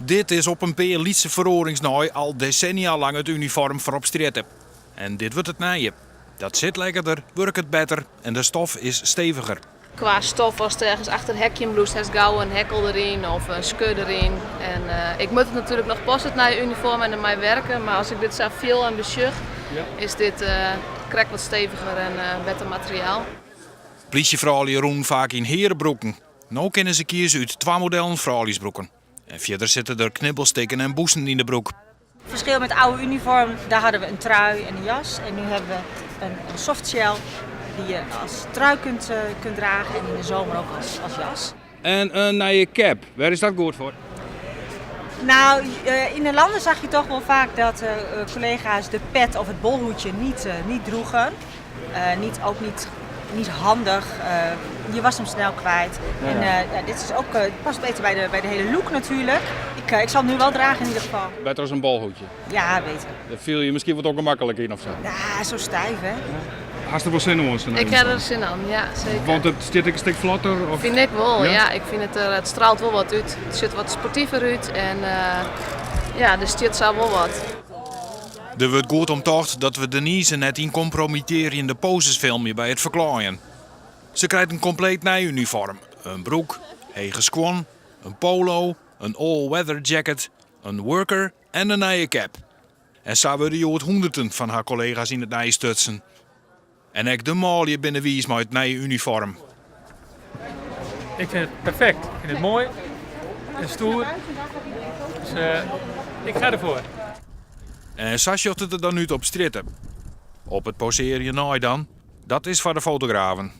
Dit is op in pear lytse feroarings nei al desennia lang it unifoarm foar op strjitte. En dit wurdt it nije. Dat sit lekkerder, wurket better en de stof is steviger. Kwa stof, ast ergens achter hekjen bliuwst, hast gau in hekkel deryn of in skur deryn. En ik moat it natuerlik noch pas it nije unifoarm en dermei werke, mar as ik dit sa fiel en besjoch, is dit krekt wat steviger en better materiaal. Plysjefroulju rûnen faak yn hearebroeken. No kinne se kieze út twa modellen frouljusbroeken. En fierder sitte der knibbelstikken en bûsen yn de broek. Verschil met het oude uniform, daar hadden we een trui en een jas. En nu hebben we een softshell die je als trui kunt dragen en in de zomer ook als jas. En in nije cap, wêr is dat goed foar? Nou, in de landen zag je toch wel vaak dat collega's de pet of het bolhoedje niet droegen. Niet, ook niet handig. Je was hem snel kwijt. En ja, dit is ook, past beter bij de hele look natuurlijk. Ik zal hem nu wel dragen in ieder geval. Better as in bolhoedje? Ja, beter. Dêr fiel je je miskien wat ûngemaklik yn of sa? Ja, zo stijf, hè. Hast der wol sin oan? Ik ha der sin oan, ja, seker. Want it stiet ek in stik flotter? Of? Fyn ik wol, ja. Ik fyn it, it straalt wol wat út. It sjocht wat sportiver út en ja, der stiet sa wol wat. Der wurdt goed om tocht dat we Denise net yn kompromittearjende poses filmje by it ferklaaien. Se krijt in kompleet nij unifoarm, in broek, hege skuon, in polo, in all-weather jacket, in worker en in nije cap. En sa wurde hjoed hûnderten fan har kollega's yn it nije stutsen. En ek de manlju binne wiis mei it nije unifoarm. Ik fyn it perfekt. Ik fyn it moai en stoer. Dus ik ga derfoar. En sa sjocht it der dan út op strjitte. Op it posearjen nei dan. Dat is foar de fotografen.